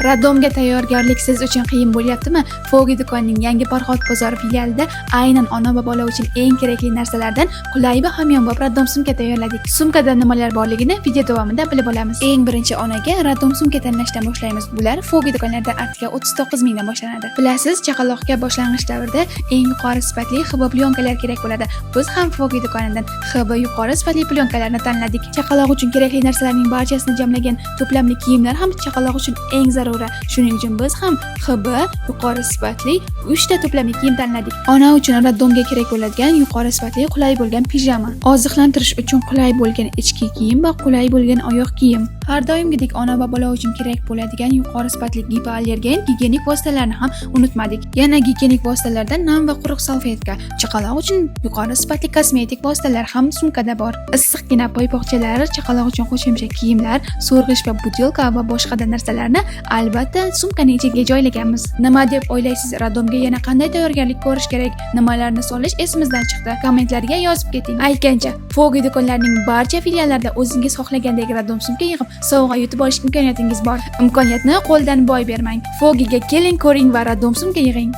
Роддом ga tayyorgarlik siz uchun qiyin bo'lyaptimi? Fogi do'konining yangi Farhod bozori filialida aynan ona va bola uchun eng kerakli narsalardan qulay va hamyonbop роддом sumka tayyorladik. Sumkada nimalar borligini video davomida bilib olamiz. Eng birinchi onaga роддом sumka tanlashdan boshlaymiz. Bular Fogi do'konlarida atigi 39 mingdan boshlanadi. Bilasiz, chaqaloqqa boshlang'ich davrda eng yuqori sifatli HB plyonkalar kerak bo'ladi. Biz ham Fogi do'konidan HB yuqori sifatli plyonkalarni tanladik. Chaqaloq uchun kerakli narsalarning barchasini jamlagan to'plamli kiyimlar ham chaqaloq uchun eng zaruri. Shuning uchun biz ham HB yuqori sifatli 3 ta to'plamli kiyim tanladik. Ona uchun роддом ga kerak bo'ladigan yuqori sifatli, qulay bo'lgan pijama, oziqlantirish uchun qulay bo'lgan ichki kiyim va qulay bo'lgan oyoq kiyim. Har doimgidek ona va bola uchun kerak bo'ladigan yuqori sifatli gipoallergen gigiyenik vositalarni ham unutmadik. Yana gigiyenik vositalardan nam va quruq salfetka, chaqaloq uchun yuqori sifatli kosmetik vositalar ham sumkada bor. Issiqqina paypoqchalar, chaqaloq uchun qo'shimcha kiyimlar, so'rg'ich va butilka va boshqa narsalarni albatta sumkaning ichiga joylaganmiz. Nima deb o'ylaysiz, роддом ga yana qanday tayyorgarlik ko'rish kerak? Nimalarni solish esimizdan chiqdi? Kommentlarga yozib keting. Aytgancha, Fogi do'konlarining barcha filiallarida o'zingiz xohlagandek роддом sumka yig'ib, sovg'a yutib olish imkoniyatingiz bor. Imkoniyatni qo'ldan boy bermang. Fogiga keling, ko'ring va роддом sumka yig'ing.